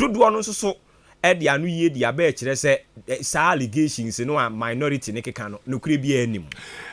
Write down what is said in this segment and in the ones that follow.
Dodoɔ no nso so de ano yie de aba ɛkyerɛ sɛ saa allegations no a minority no keka no, nokorɛ biara nni mu.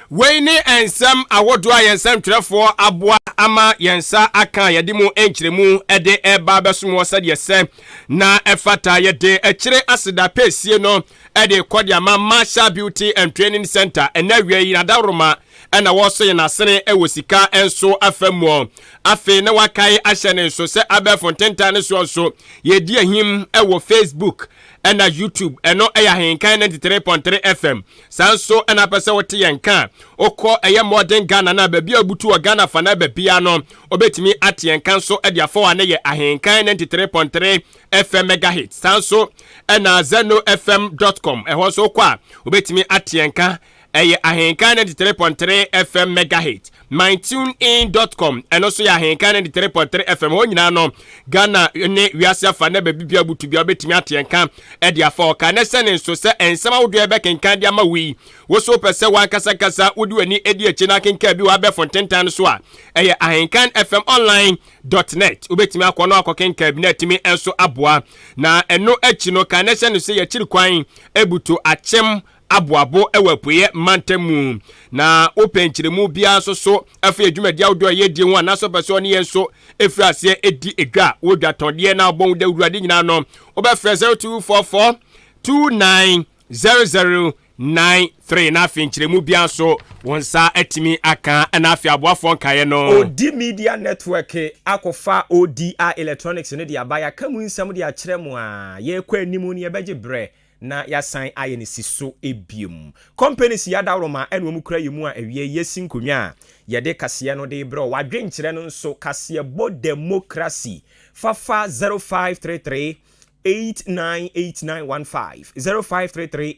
Wei ne nsɛm ahodoɔ a yɛn nsɛmtwerɛfoɔ aboa ama yɛn nsa aka a yɛde mu nkyerɛmu de reba abɛsom wɔ sɛdeɛ sɛ na ɛfata. Yɛde akyire aseda pɛsie no de rekɔ de ama Marshall Beauty and Training Center. Ɛnɛ awia yi, Adaworoma na wɔresɔ yɛn asene wɔ sika nso afa muɔ. Afei na wakae ahyɛ ne nso sɛ abɛɛfo ntentan no soɔ nso yɛdi ahim wɔ Facebook ɛna YouTube, ɛno ɛyɛ Ahenkan 93.3 FM. Saa nso ɛna apɛ sɛ wote yɛn ka a, wokɔ ɛyɛ Modern Ghana no a, baabi a wobutu wɔ Ghana fa na baabia no, wobɛtumi ate yɛn ka nso de afa wɔ ne yɛ Ahenkan 93.3 FM megahit. Saa nso ɛna zenofm.com, ɛhɔ nso wokɔ a wobɛtumi ate yɛn ka, ɛyɛ Ahenkan 93.3 FM megahit. mytunein.com, ɛno nso yɛ Ahenkan 93.3 FM. Hɔ nyinaa no, Ghana ne wiase afa na baabi bia butu bia, wobɛtumi ate yɛn ka ɛde afa ɔka. Ne sɛ ne nso sɛ nsɛm ahodoɔ yɛbɛkenkan de ama wo yi, wo so wopɛ sɛ wankasakasa wode w'ani adi akyi no akenkan bi wɔ abɛfo ntentan no so a, ɛyɛ ahenkan fm online.net, wobɛtumi akɔ no akɔkenkan bi na atumi nso aboa. Na ɛno akyi no, ka ne hyɛ no sɛ yɛkyiri kwan ebutu Akyem Aboabo wɔ Apueɛ mantam mu. Na wopɛ nkyerɛmu biara nso so ɛfa yɛ dwumadi ahodoɔ a yɛdie ho, anaasɛ wopɛ sɛ ɔne yɛn nso ɛfiri aseɛ ɛdi edwa a wɔdwa tɔndeɛ na wobɔ ho dawuro ade nyinaa no, wobɛfrɛ 0244 290093, na afei nkyerɛmu biara nso wɔn nsa atumi aka. Ɛna afei aboafoɔ nkaeɛ no. Odi Media Network akɔfa ODI Electronics no de aba. Yɛaka mu nsɛm de akyerɛ mo a, yɛrekɔ anim no, yɛbɛgye berɛ na yɛasan ayɛ no si so biom. Companies yi adaworoma ɛna wɔn kura yɛ mu a, awie yɛsi nkonnwa a yɛde kaseɛ no de brɛ. Wadwenkyerɛ no nso, kaseɛbɔ democracy fafa 0533 898915, 0533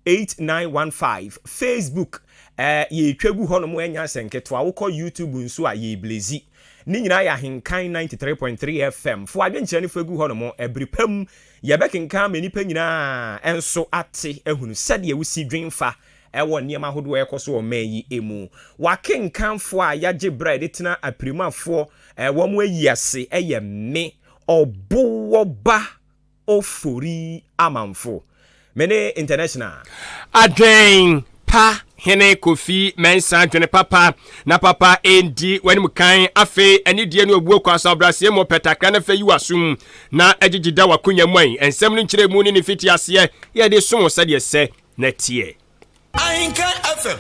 898915. Facebook yɛtwa gu hɔnom, ɛnya nsɛnketewa. Wokɔ YouTube nso a, yɛblezi ne nyinaa yɛ Ahenkan 93.3 FM. Fo adwenkyerɛ no fa gu hɔnom, ɛbere pam yɛbɛkenkan ma nnipa nyinaa ɛnso ate ahunu sɛdeɛ wosi dwen fa ɛwɔ nneɛma ahodoɔ ɛkɔ so wɔ ɔman yi mu. Wakenkanfoɔ a yɛagye berɛ a yɛde tena apirimafoɔ wɔn ayi ase, ɛyɛ me Ɔbowɔba Ofori Amanfo, me ne International. Adwen Pa Hene Kofi Mɛnsa. Adwene papa na papa ɛndi w'anim kan. Afei anidie no abuo kɔ asabraseɛ mu pɛtakra no fɛ yi w'asom na agyegye da w'akonya mu ayi nsɛm no nkyerɛ mu ne ne fiti aseɛ yɛde som sɛdeɛ sɛ na teɛ. Ahenkan FM.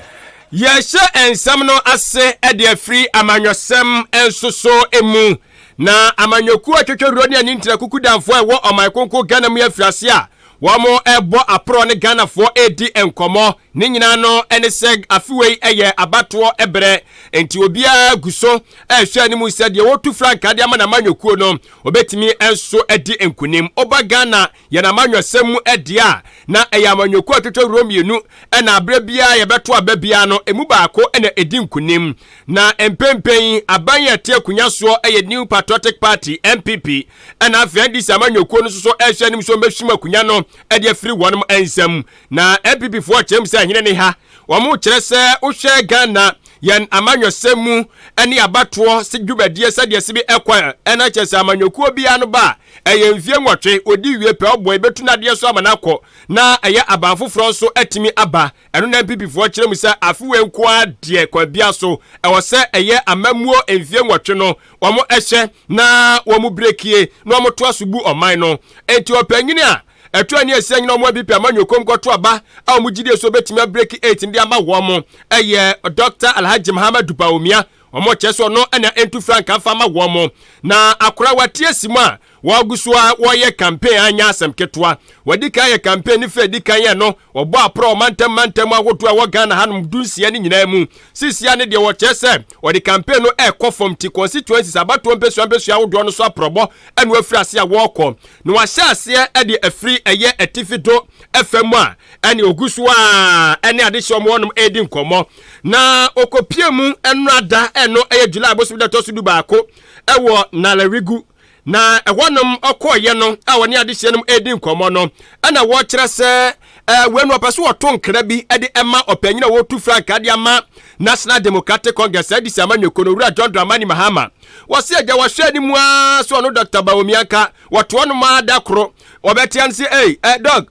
Yɛhyɛ nsɛm no ase de afiri amanyɔsɛm nso so mu. Na amanyɔkuo atwetwɛwuro ne anintira kukudamfoɔ a ɛwɔ ɔman kronkron Ghana mu afiri ase a wɔn ɛbɔ aporɔ ne Ghanafoɔ redi nkɔmmɔ. Ne nyinaa no ne sɛ afewei yɛ abatoɔ berɛ, nti obiara gu so ɛrehwɛ anim sɛ deɛ wɔtu frankaa de ama n'amanyɔkuo no obɛtumi nso adi nkonim. Woba Ghana yɛn amanyɔsɛm mu deɛ a, na ɛyɛ amanyɔkuo atwetwɛwuro mmienu ɛna aberɛ biara yɛbɛto aba biara no, emu baako na ɛdi nkonim. Na mpempɛn yi, aban yɛ ɛte akonnwa soɔ yɛ New Patriotic Party, NPP, ɛna afei NDC amanyɔkuo no nso so ɛrehwɛ anim sɛ wɔbɛhwim akonnwa no de afiri wɔn nsam. Na NPP foɔ kyerɛ mu sɛ hene ne ha. Wɔn kyerɛ sɛ wohwɛ Ghana yɛn amanyɔsɛm mu ne abatoɔ se dwumadie sɛdeɛ se bi ɛkɔ, ɛna kyerɛ sɛ amanyɔkuo biara no ba a, ɛyɛ mfie 8, ɔdi wie pɛ, ɔbɔ ɛbɛtu n'adeɛ so ama no akɔ na ɛyɛ aban foforɔ nso atumi aba. Ɛno na NPP foɔ kyerɛ mu sɛ afewe nko ara deɛ, kwan bia so ɛwɔ sɛ ɛyɛ amammuo mfie 8 no wɔn ɛhyɛ na wɔn brekie na wɔn toa so bu ɔman no. Enti ɔpanyini a ɛto ani asia nyina wɔn NPP amanyɔkuom kɔto aba a wɔn gyidie so bɛtumi abreki 8 no de ama wɔn ɛyɛ Dr. Alhaji Muhammadu Bawumia. Wɔn kyerɛ sɛ ɔno ɛna ɛntu frankaa fa ma wɔn. Na akora wate asi mu a wɔagu so a wɔyɛ campaign anya asɛm ketewa. Wɔadi kan yɛ campaign ne fɛ adi kan yɛ no, wɔbɔ aporɔ ɔmantam mantam ahodoɔ a ɛwɔ Ghana hanom 16 no nyinaa mu. Sisia ne deɛ, wɔkyerɛ sɛ wɔde campaign no ɛrekɔ fam ti constituencies, abatoɔ mpesua mpesua ahodoɔ no so aporɔbɔ ɛna wɔafiri ase a wɔrekɔ. Na wɔahyɛ aseɛ de afiri ɛyɛ atifi do ɛfɛ mu a ɛne ogu so a ɛne adehyɛ wɔn hɔnom ɛredi nkɔmmɔ. Na okopie mu ɛnora da, ɛno ɛyɛ July bosom da ɛtɔ so 11, ɛwɔ Nalerigu. Na ɛhɔnom ɔkɔeɛ no a wɔne adehyeɛ nom redi nkɔmmɔ no, ɛna wɔkyerɛ sɛ ɛɛ wei no ɔpɛ so ɔto nkra bi de ɛma ɔpanyin a wɔretu frankaa de ama National Democratic Congress NDC amanyɔkuo no Owura John Dramani Mahama. Wɔse agya wɔhwɛ anim ara so ɔno Dr. Bawumia nka wɔto ɔnom ara da koro wɔbɛtea no sɛ ei eh, dog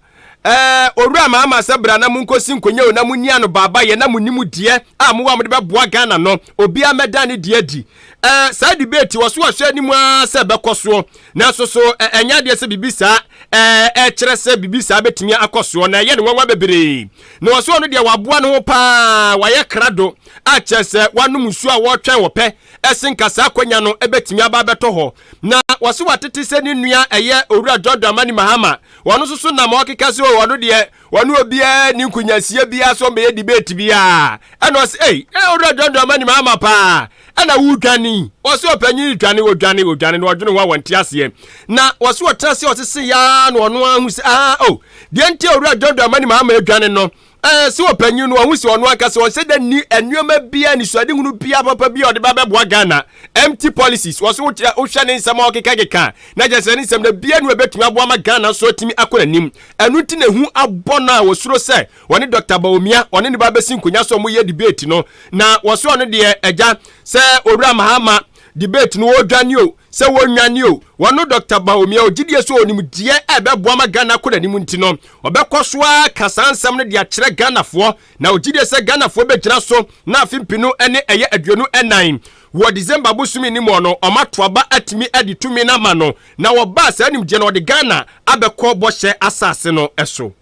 Eh, Owura Mahama sɛ bra na monkɔsi nkonya o na monni ano baaba yɛ na monni mu deɛ a mowɔ a mode bɛboa Ghana no obiara mmɛda ne deɛ adi. Eh, saa debate wɔ so wɔhwɛ anim ara sɛ ɛbɛkɔ soɔ nanso so eh, ɛnyɛ adeɛ sɛ biribi saa eh, ɛkyerɛ sɛ biribi saa bɛtumi akɔ soɔ na ɛyɛ ne nwanwa bebree na wɔ so ɔno deɛ waboa ne ho paa wayɛ krado a kyerɛ sɛ wanom nsuo a wɔretwɛn wɔpɛ ɛsen ka saa akwanya no ɛbɛtumi aba abɛtɔ hɔ na wɔse watete sɛ ne nua ɛyɛ Owura John Dramani Mahama Wɔn nso so nam ɔkeka sɛ o ɔno deɛ wɔne obiara ni nkonyansia biara so ɔmbɛyɛ debate biara. Ɛna ɔsɛ ei ɛ owura John Dramani Mahama paa ɛna wodwane. Wɔsɛ ɔpanyin dwane odwane odwane na ɔdwene ho a wɔnte aseɛ. Na wɔsɛ ɔtena ase ɔsese yaa na ɔno ahu sɛ ah o deɛ nti a owura John Dramani Mahama adwane no Ɛɛ, sɛ ɔpanyin no, wahu sɛ ɔno ankasa ɔnsɛ dɛ nni nneɛma biara, anisoadehunu biara papa bi a ɔde ba bɛboa Ghana. Empty policies, wɔ so wokyerɛ, wohwɛ ne nsɛm a ɔkekakeka a, na kyerɛ sɛ ne nsɛm no biara nni hɔ a ɛbɛtumi aboa ma Ghana nso atumi akɔ n'anim. Ɛno nti na ehu abɔ no a wɔsuro sɛ wɔne Dɔkta Bawumia, ɔne ne ba bɛsi nkonnwa so a wɔyɛ debate no. Na wɔ so ɔno deɛ, agya, sɛ Owura Mahama debate no ɔredwane o, Sɛ wɔnnwane o, wɔno Dɔkta Bawumia ɔgyidie sɛ ɔnim deɛ ɛbɛboa ma Ghana akɔ n'anim nti no, ɔbɛkɔ so ara aka saa nsɛm no de akyerɛ Ghanafoɔ, na ɔgyidie sɛ Ghanafoɔ bɛgyina so na afe mpenu ne ɛyɛ 24 wɔ December bosome no mu no, wɔato aba atumi de tumi no ama no, na wɔba a saa nimdeɛ no ɔde Ghana abɛkɔ bɔhyɛ asase no so.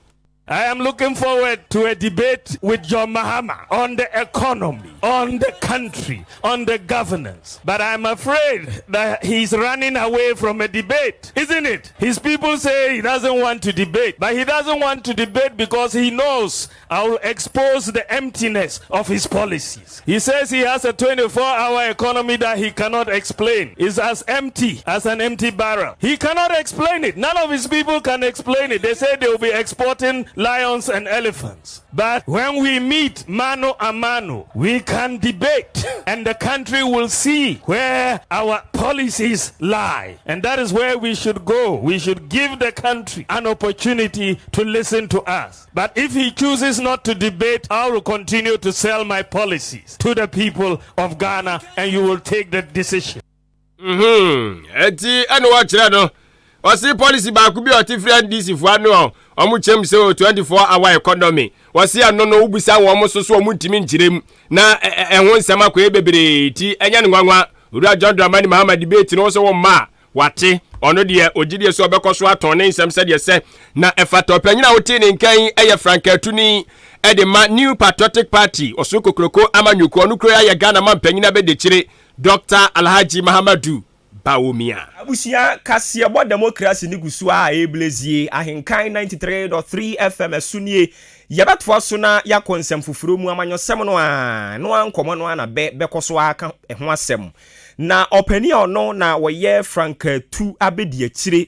I am looking forward to a debate with John Mahama on the economy, on the country, on the governance. But I'm afraid that he's running away from a debate, isn't it? His people say he doesn't want to debate, but he doesn't want to debate because he knows I will expose the emptiness of his policies. He says he has a 24 hour economy that he cannot explain. It's as empty as an empty barrel. He cannot explain it. None of his people can explain it. They say they will be exporting lions and elephants. But when we meet mano a mano, we can debate and the country will see where our policies lie. And that is where we should go. We should give the country an opportunity to listen to us. But if he chooses not to debate, I will continue to sell my policies to the people of Ghana and you will take the decision. Mhm. Eti ɛna wɔkyerɛ no. Ɔse policy baako bi a ɔte firi NDC foɔ ano a wɔn kyɛm sɛ o 24 hour economy. Wɔse ɛno no wobisa wɔn so so wɔn ntumi nkyerɛ mu na ɛho nsɛm akɔyɛ bebree ti ɛnyɛ no nwanwa. Owura John Dramani Mahama debate no wo sɛ wo mma a Wate, ɔno deɛ ɔgye die sɛ ɔbɛkɔ so atɔn ne nsɛm sɛdeɛ sɛ na ɛfata. Ɔpanyin a wotee ne nka yi yɛ frankaatuni de ma New Patriotic Party, Ɔsoro Kokroko amanyɔkuo. Ɔno kura yi ayɛ Ghana manpanyin abadiakyire Dɔkta Alhaji Mahamadu Bawumia. Abusua kaseɛbɔ demokrasi no gu so ara ɛreblezie. Ahenkan 93.3 FM ɛso nie. Yɛbɛtoa so na yɛakɔ nsɛm foforɔ mu. Amanyɔsɛm no ara, ɛno ara nkɔmmɔ no ara na bɛ bɛkɔ so ara aka ho asɛm. Na ɔpanin a ɔno na ɔyɛ frankatu abɛdiakyire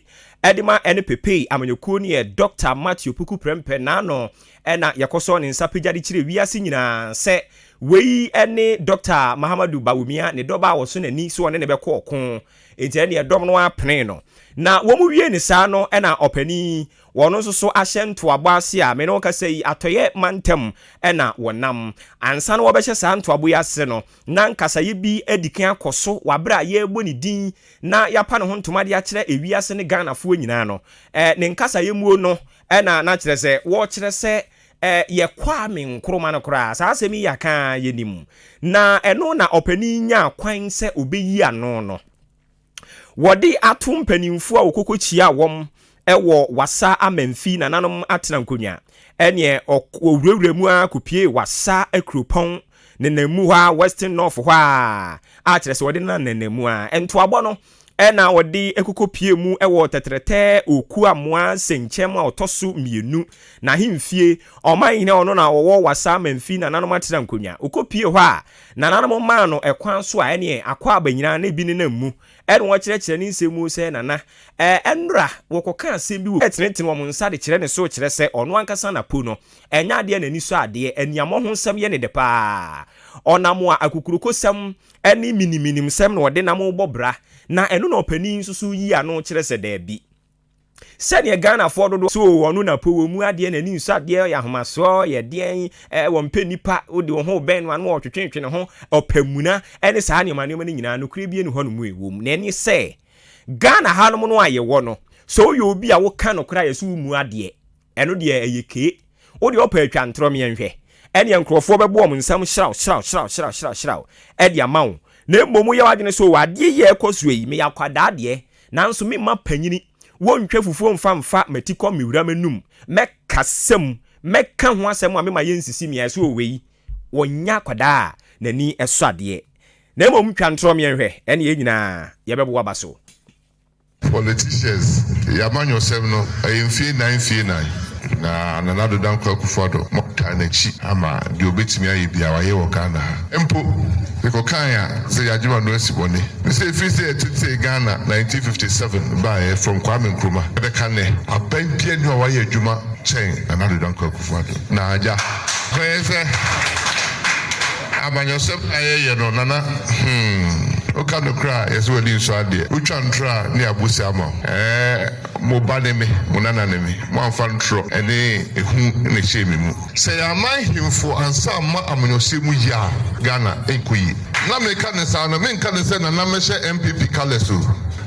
de ma ɛne Pepei amanyɔkuo no yɛ Dɔkta Matthew Opoku Prempeh N'ano na yɛkɔsɔɔ ne nsa pagya de kyerɛɛ wiase nyinaa sɛ wei ne Dɔkta Mahamadou Bawumia ne dɔba a ɔso n'ani sɛ ɔne no bɛkɔ ɔko nti ɛneɛ dɔm no ara penee no. Na wɔn wiee no saa no na ɔpanin yi wɔn nso so ahyɛ ntoabɔ ase a me ne wo kasa yi Atɔeɛ mantam na wɔnam. Ansa na wɔbɛhyɛ saa ntoabɔ yi ase no Ná nkasaeɛ bi adi kan akɔ so wɔ aberɛ a yɛrebɔ ne din na yɛapa ne ho ntoma de akyerɛ ewiase ne Ghanafoɔ nyinaa no. Ne nkasaeɛ muo no na na kyerɛ sɛ wɔrekyerɛ sɛ yɛ Kwame Nkrumah no koraa. Saa asɛm yi yɛaka ara yɛnim. Na ɛno na ɔpanin yi nyaa kwan sɛ ɔbɛyi ano no. Wɔde ato mpanimfoɔ a wɔkɔkɔ kyiaa wɔn wɔ Wassa Amanfi nananom atena nkonnwa. Ɛneɛ ɔwurawura mu ara kɔpuee Wassa kuropɔn nenam mu hɔ ara, Western North hɔ ara, a kyerɛ sɛ wɔde nenam nenam mu ara. Ntoabɔ no na wɔde kɔkɔpuee mu wɔ Tɛtrɛtɛ Okuamoa Sɛnkyɛm a ɔtɔ so mmienu n'ahemfie. Ɔmanhene a ɔno na ɔwɔ Wassa Amanfi nananom atena nkonnwa. Ɔkɔpuee hɔ a, nananom maa no ɛkwan so a ɛneɛ akwaaba nyinaa na ebi nenam mu. Ɛna wɔkyerɛkyerɛ ne nsɛm mu sɛ Nana, ɛɛ ɛnora wɔkɔka asɛm bi wɔ ɛtenetene wɔn nsa de kyerɛ ne so kyerɛ sɛ ɔno ankasa Napo no ɛnyɛ adeɛ n'ani sɔ adeɛ, aniamɔ ho nsɛm yɛ ne de paa. Ɔnam a akukurokosɛm ne miniminimsɛm na ɔde nam bɔ bra, na ɛno na ɔpanin nso so yi ano kyerɛ sɛ daabi. Sɛdeɛ Ghanafoɔ dodoɔ so ɔno Napo wɔ mu adeɛ, n'ani nsɔ adeɛ, ɔyɛ ahomasoɔ, yɛ deɛn, wɔmpɛ nipa, wode wo ho bɛn no ano ɔtwetwetwe ne ho, ɔpɛ muna, ɛne saa nneɛma nneɛma no nyinaa, nokorɛ bi ni hɔ no mu ɛwɔ mu. Na ɛne sɛ Ghana hanom no a yɛwɔ no, sɛ woyɛ obi a woka nokorɛ a yɛsɛ wo mu adeɛ, ɛno deɛ ɛyɛ kee. Wode ɔpɛ atwa ntorɔ mmiɛnhwɛ, ɛneɛ nkurɔfoɔ bɛbɔ wɔn nsam hyiraw hyiraw hyiraw hyiraw hyiraw hyiraw ɛde ama wo. Na mmom woyɛ w'adwene so wɔ adeɛ yi a ɛkɔ so yi, meyɛ akwadaa deɛ, nanso memma panyini wɔntwa fufuo mfa mfa mati kɔ mewura m'anum, mɛkasa mu, mɛka ho asɛm a mema yɛnsisi me a ɛsɛ wɔ wɔnya akwadaa a n'ani ɛsɔ adeɛ. Na mmom twa ntorɔ mmiɛnhwɛ, ɛne yɛn nyinaa yɛbɛboa ba so. Politicians, yɛamanyɔsɛm no ɛyɛ mfie 4, mfie 4, na Nana Addo Dankwa Akufo-Addo mɔtaa n'akyi ama deɛ obɛtumi ayɛ bia wayɛ wɔ Ghana ha. Mpo mekɔkae a sɛ yɛagye ma no asi bɔne ne sɛ ɛfiri sɛ yɛtetee Ghana 1957 baeɛ from Kwame Nkrumah ɛbɛka nnɛ, aban bia ni a wayɛ adwuma kyɛn Nana Addo Dankwa Akufo-Addo. Na agya kɔyɛ sɛ amanyɔsɛm a yɛyɛ no, Nana, woka no kora a yɛsɛ w'ani nsɔ adeɛ, wotwa ntorɔ a ne abosi ama wo. Mo ba ne me, mo nana ne me, mo amfa ntorɔ ɛne ehu na ɛhyɛ me mu sɛ yɛama ahemfo ansa ama amanyɔsɛm mu yie a, Ghana ɛnkɔ yie. Na meka ne saa no, menka ne sɛ Nana mɛhyɛ NPP colours o.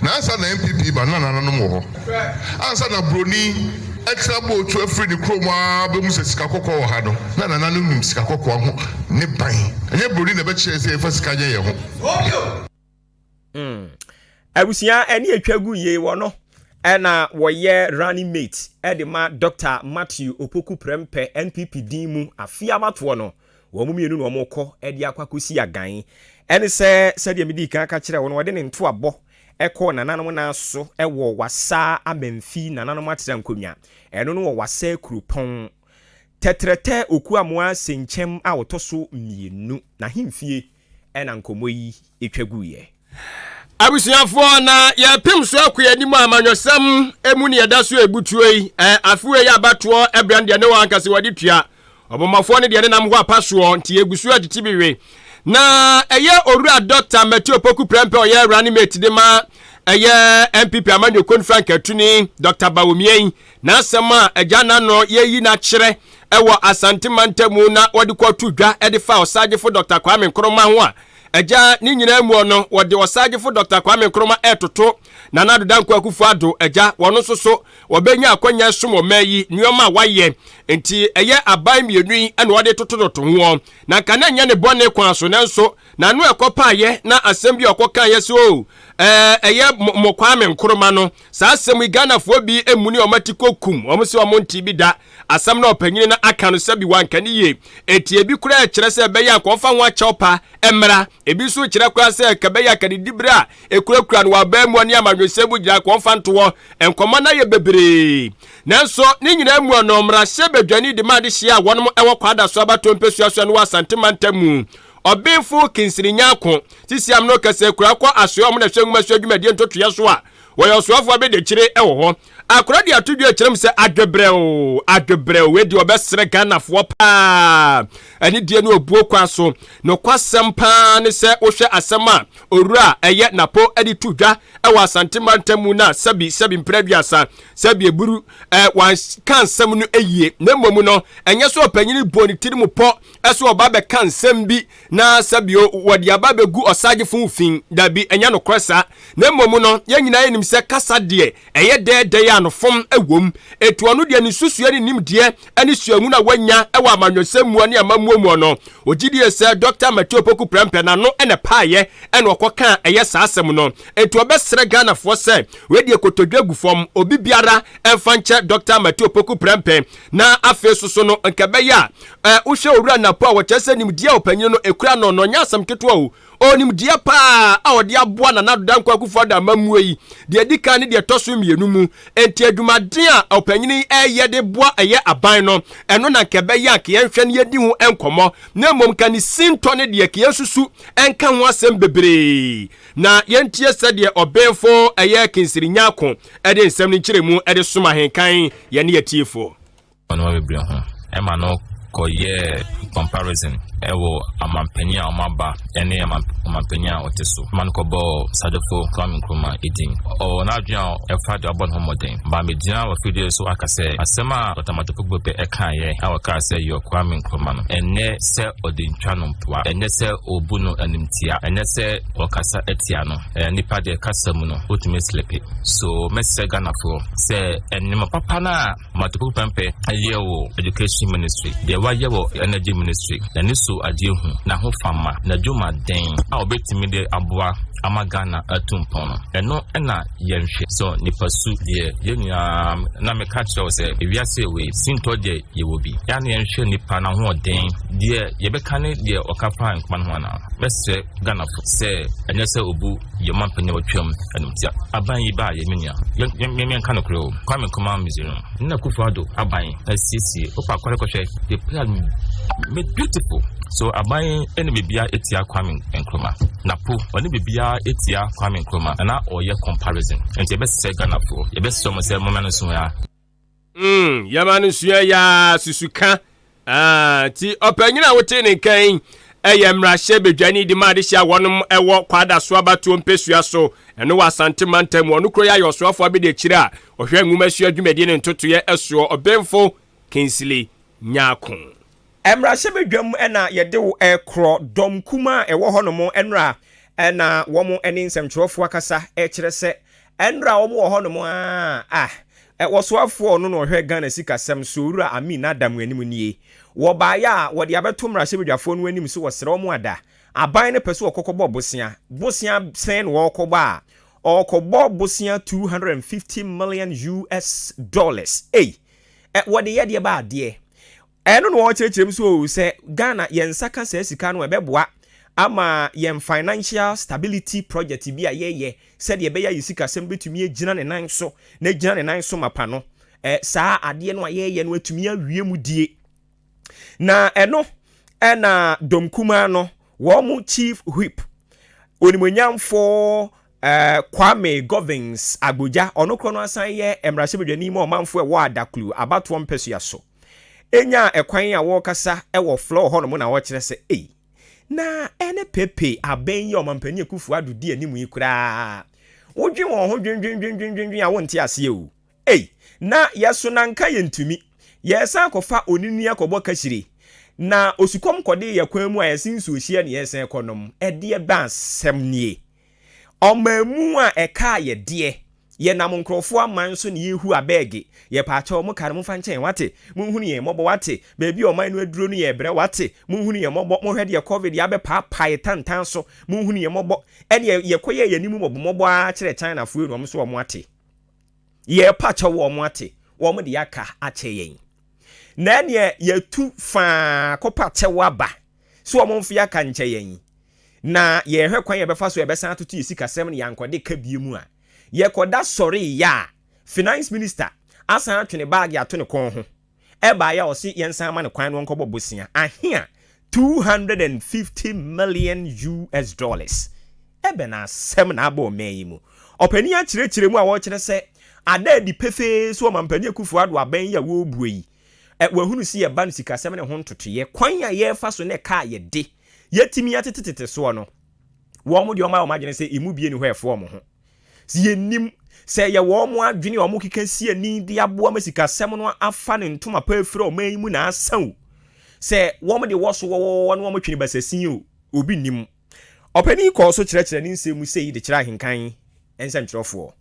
Na ansa na NPP ba na nananom wɔ hɔ, ansa na buroni ɛtena bootu afiri ne kurom a bɛmu sɛ sika kɔkɔɔ wɔ ha no, na nananom nim sika kɔkɔɔ ho ne ban. Ɛnyɛ buroni na ɛbɛkyerɛ sɛ yɛfa sika nyɛ yɛn ho. Abusua, ɛne atwa gu yie wɔ no, ɛna wɔyɛ running mate ɛde ma Dr Matthew Opoku Prempeh NPP din mu afe abatoɔ no, wɔn mu mmienu na wɔn kɔ ɛde akɔ akɔsi agan. Ɛne sɛ sɛdeɛ medi kan ka kyerɛ wɔn, wɔde ne ntoabɔ ɛkɔ nananom nan so ɛwɔ Wasa Amamfi nananom atena nkonnwa ɛno no wɔ Wasa kuropɔn Tɛtrɛtɛ Okuamoa Sɛnkyɛm a wɔtɔ so mmienu n'ahemfie, ɛna nkɔmmɔ yi etwa guiɛ. Abusuafoɔ, na yɛpem so akɔ anim a amanyɔsɛm emu ne yɛda so ebutuo yi. Afewe yi abatoɔ ɛbrɛ no deɛ ne wɔn ankasa wɔde tua ɔbɔmmɔfoɔ no deɛ ne nam hɔ apa soɔ, nti yɛgu so adidi bi we. Na ɛyɛ Owura Dr Matthew Opoku Prempeh, ɔyɛ running mate de ma ɛyɛ NPP amanyɔkuo no frankatuni Dr Bawumia yi, n'asɛm a agya n'ano yɛyi n'akyerɛ ɛwɔ Asante mantamu na wɔde kɔto dwa ɛde fa Ɔsagyefo Dr Kwame Nkrumah ho a agya ne nyinaa mu no, wɔde Ɔsagyefo Dr Kwame Nkrumah ɛtoto Nana Addo Dankwa Akufo Addo. Agya wɔn nso so wɔbɛnya akɔnya som ɔman yi nneɛma a wayɛ, nti ɛyɛ aban mmienu yi ɛna wɔde totototo ho. Na nka na nyɛ ne bɔne kwan so, nanso n'ano ɛkɔ paayɛ na asɛm bi a ɔkɔ kan yɛ so o ɛyɛ mo Kwame Nkrumah no. Saa asɛm yi, Ghanafoɔ bi emu ne wɔn ati kɔ kum wɔn sɛ wɔn nte bi da. Asɛm na ɔpanyin no aka no sɛbi wanka ne yie, eti ebi koraa kyerɛ sɛ ɛbɛyɛ a kɔnfa ho akyɛw pa mmra. Ebi nso kyerɛ koraa sɛ kɛbɛyɛ akadidi bere a ekurakura no wɔ aban mu ne amanyɔsɛm mu gyina kɔnfa ntoɔ. Nkɔmɔ no ayɛ bebree, nanso ne nyinaa mu no, mmarahyɛ badwani de ma adehyia a wɔn wɔ Kwada so abatoɔ mpɛsuasoa no wɔ Asante mantam mu, Ɔbenfo Kinsiri Nyako, sisi am no kɛsɛ kura kɔ asoɛ ɔmo na ɛhwɛ nwoma so adwumadie ntotoeɛ so a wɔyɛ ɔsoafoɔ abɛdakyire wɔ hɔ akora de ato dwa kyerɛ mu sɛ adwebrɛw adwebrɛw wei deɛ ɔbɛsrɛ Ghanafoɔ paa ɛne deɛ no obuo kwan so. Nokwasɛm paa ne sɛ wohwɛ asɛm a owura ɛyɛ Napo de to dwa ɛwɔ Asante mantam mu na sɛbi sɛbi mpere aduasa sɛbi eburu wanka nsɛm no yie. Na mmom no, ɛnyɛ sɛ ɔpanyini bɔ ne tiri mu pɔ ɛso ɔba bɛka nsɛm bi na sɛbio wɔde aba bɛgu ɔsagyefo fi dabi, ɛnyɛ nokorɛ saa. Na mmom no, yɛn nyinaa yɛnim sɛ kasa deɛ ɛyɛ dɛɛdɛɛ a nofom ɛwom. Etu ɔno deɛ ne nsusua ne nimdeɛ ne suahunu a wanya ɛwɔ amanyɔsɛm mu ne amammuo mu no, ogye die sɛ Dr Matthew Opoku Prempeh n'ano ɛna paayɛ ɛna ɔkɔka ɛyɛ saa asɛm no. Etu ɔbɛsrɛ Ghanafoɔ sɛ wei deɛ kotodwe gu fam, obi biara ɛmfa nkyɛ Dr Matthew Opoku Prempeh. Na afei soso no, nka ɛbɛyɛ a wohwɛ Owura Napo a wɔkyerɛ sɛ nimdeɛ a ɔpanyin no ekura no no, ɔnyɛ asɛm ketewa o. Ɔwɔ nimdeɛ paa a ɔde aboa Nana Addo Dankwa Akufo-Addo amammuo yi, deɛ ɛdi kan ne deɛ ɛtɔ so mmienu mu. Enti adwumaden a ɔpanyin yi reyɛ de boa ɛyɛ aban no, ɛno na anka ɛbɛyɛ a anka yɛnhwɛ na yɛdi ho nkɔmmɔ, na mmom nka ne sintɔ no deɛ anka yɛnsusu nka ho asɛm bebree. Na yɛntie sɛdeɛ ɔbenfo ɛyɛ Kinsiri Nyarko de nsɛm no nkyerɛmu de som ahenkan yɛne atiefoɔ. Nneɛma bebree ho. Ɛma no kɔyɛɛ comparison ɛwɔ amanpanyin a wɔaba ɛne ɔmanpanyin a ɔte so. Ɛma no kɔbɔɔ Sadofo Kwame Nkrumah edin. Ɔwɔ n'adwene a ɛfa de ɔbɔ ne ho mmɔden. Ba megyina wɔ fidie so aka sɛ asɛm a Dɔkta Matthew Poku ɛkaeɛ a ɔkaa sɛ yɔ Kwame Nkrumah no, ɛnyɛ sɛ ɔde ntwa no mpoa, ɛnyɛ sɛ ɔbu no animtia, ɛnyɛ sɛ ɔkasa atia no. Ɛɛ nipa deɛ kasa mu no wotumi slipe. So mɛsrɛ Ghanafoɔ sɛ nneɛma papa no a Matoku Prempeh yɛ wɔ Education Ministry, deɛ wayɛ wɔ Energy Ministry, n'ani so adeɛ hu, n'ahofama, n'adwumaden a ɔbɛtumi de aboa ama Ghana atu mpɔn no, ɛno na yɛnhwɛ. So nipa su deɛ yɛn nyinaa, na meka kyerɛ wo sɛ ewiase wei sintɔ deɛ yɛwɔ bi. Yɛa na yɛnhwɛ nipa n'ahoɔden, deɛ yɛbɛka ne deɛ ɔka fa nkwa no ho anaa. Mɛsrɛ Ghanafo sɛ ɛnyɛ sɛ obu yɛn ɔmanpanyin a watwam animtia. Aban yi baa yɛ me nua. Yɛn yɛn yɛn nka nokorɛ o. Kwame Nkrumah Museum. Nna Akufo Addo aban asiesie. Wokɔ akɔre kɔhwɛ the plan made beautiful. So aban yi ɛne biribiara etia Kwame Nkrumah. Napo ɔne biribiara etia Kwame Nkrumah. Na na ɔyɛ comparison. Nti yɛbɛsrɛ Ghanafoɔ. Yɛbɛsrɛ wɔn sɛ momma no nso ya. Mm, yɛma no sua yaa susuka. Ah, nti ɔpanyin a wote ne nka yi ɛyɛ mmarahyɛ badwani de ma adehye a wɔnom ɛwɔ Kwada so abatoɔ mpesua so ɛno wɔ Asante mantam mu. Ɔno kuro yi ayɛ ɔsoafoɔ abɛdi akyire a ɔhwɛ nwomasua dwumadie ne ntotoeɛ ɛsoɔ, Ɔbenfo Kingsley Nyarko. Mmarahyɛbadwam na yɛde wo rekorɔ. Dɔm kumaa a ɛwɔ hɔnom nnora na wɔn ne nsɛmtwerɛfoɔ akasa rekyerɛ sɛ nnora wɔn wɔ hɔnom a a wɔsoafoɔ ɔno na ɔhwɛ Ghana sikasɛm so Owura Amin Adam anim nie. Wɔbaeɛ a wɔde abɛto mmarahyɛbadwafoɔ no anim sɛ wɔsrɛ wɔn ada. Aban no pɛ sɛ wɔkɔkɔbɔ bosea. Bosea sɛn na wɔrekɔbɔ a? Ɔrekɔbɔ bosea 250 million US dollars. Ei! Wɔde yɛ deɛ ba adeɛ. Ɛno na wɔkyerɛkyerɛ mu sɛ oo sɛ Ghana yɛn nsa ka saa sika no a ɛbɛboa ama yɛn financial stability project bi a yɛyɛ sɛdeɛ ɛbɛyɛ a yɛn sikasɛm bɛtumi agyina ne nan so na agyina ne nan so mapa no saa adeɛ no a yɛyɛ no atumi awie mu die. Na ɛno ɛna dɔm kumaa no wɔn chief whip onimuonyamfoɔ Kwame Govins Agbodza, ɔno korɔ no asan yɛ mmarahyɛbadwani ma ɔmanfoɔ ɛwɔ Adaklu abatoɔ mpɛsua so, nyaa ɛkwan a wɔrekasa wɔ floor hɔnom na ɔrekyerɛ sɛ ei, na ɛne Pepe abɛn yi a Ɔmampanin Akufo Addo di anim yi koraa, wodwen wɔn ho dwendwendwendwendwen a wonte aseɛ o. Ei, na yɛso na nka yɛntumi. Yɛresan akɔfa onini akɔbɔ kahyire, na osukɔm kɔdee yɛn kwan mu a yɛse nsuohyeɛ na yɛresan kɔnom. Ɛdeɛ bɛn asɛm nie? Ɔmanmu a ɛkaa yɛ deɛ, yɛnam nkorɔfoɔ aman so na yɛrehu abɛɛge. Yɛpaakyɛw, mo ka no momfa nkyɛ yɛn, wate? Monhunu yɛn mmɔbɔ, wate? Baabi a ɔman no aduro no yɛrebrɛ, wate? Monhunu yɛn mmɔbɔ. Monhwɛ deɛ covid abɛpaapae tantan so, monhunu yɛn mmɔbɔ. Ɛneɛ yɛkɔyɛɛ yɛn anim mmɔbɔmmɔbɔ ara kyerɛɛ Chinafoɔ yi na wɔn nso wɔn ate. Yɛrepa kyɛw wɔn ate, wɔn de aka akyɛ yɛn. Na ɛneɛ yɛatu faa kɔpa kyɛw aba sɛ wɔn mfe aka nkyɛ yɛn. Na yɛrehwɛ kwan yɛbɛfa so yɛbɛsan atoto yɛ sikasɛm no yɛankɔde ka bie mu a. Yɛkɔda sɔree yɛ a, Finance Minister asan atwe ne baage ato ne kɔn ho. Ɛbaeɛ a ɔse yɛnsan ma no kwan na ɔnkɔbɔ bosea ahe a 250 million US dollars. Ɛbɛn asɛm na aba ɔman yi mu? Ɔpanin akyerɛkyerɛ mu a ɔrekyerɛ sɛ ada adi pefee sɛ Ɔmampanin Akufo Addo abɛn yi a wɔrebue yi, wahunu sɛ yɛba no sikasɛm ne ho ntotoeɛ, kwan a yɛrefa so ne ɛka a yɛde yɛatumi atetetete soɔ no, wɔn deɛ wɔayɛ wɔn adwene sɛ emu bie nni hɔ a ɛfa wɔn ho. Sɛ yɛnnim sɛ ɛyɛ wɔn adwene a wɔkeka si ani de aboa ma sikasɛm no afa ne ntoma pa afiri ɔman yi mu na asa o, sɛ wɔn de wɔ so wɔwɔwɔ na wɔtwe no basasin o, obi nnim. Ɔpanin yi kɔɔ so kyerɛkyerɛ ne nsɛm mu sei de kyerɛ ahenkan nsɛnkyerɛwfoɔ.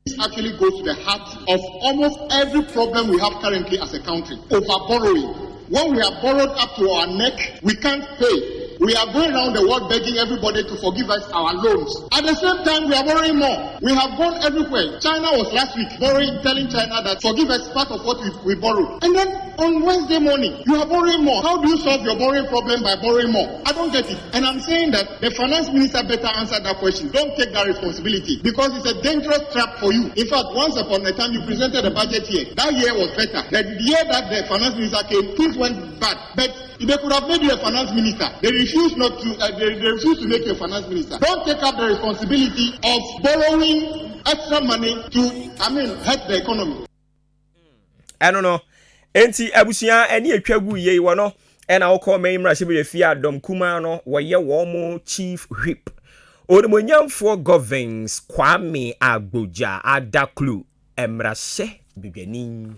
This actually goes to the heart of almost every problem we have currently as a country, over borrowing. When we have borrowed up to our neck, we can't pay. We are going around the world begging everybody to forgive us our loans. At the same time, we are borrowing more. We have gone everywhere. China was last week borrowing, telling China that forgive us part of what we borrowed. And then on Wednesday morning, you are borrowing more. How do you solve your borrowing problem by borrowing more? I don't get it. And I'm saying that the finance minister better answer that question. Don't take that responsibility because it's a dangerous trap for you. In fact, once upon a time you presented a budget here. That year was better. The year that the finance minister came, things went bad. But they could have made you a finance minister. They refused not to. They refused to make you a finance minister. Don't take up the responsibility of borrowing extra money to, I mean, help the economy. Ɛno no enti abusua ɛne atwa gu yie wɔ no ɛna wokɔ ɔman mmarahyɛbadwa fie a dɔm kumaa no wɔyɛ wɔn mo chief whip, onimonyamfoɔ Governs Kwame Agbodza Adaklu, mmarahyɛ badwani.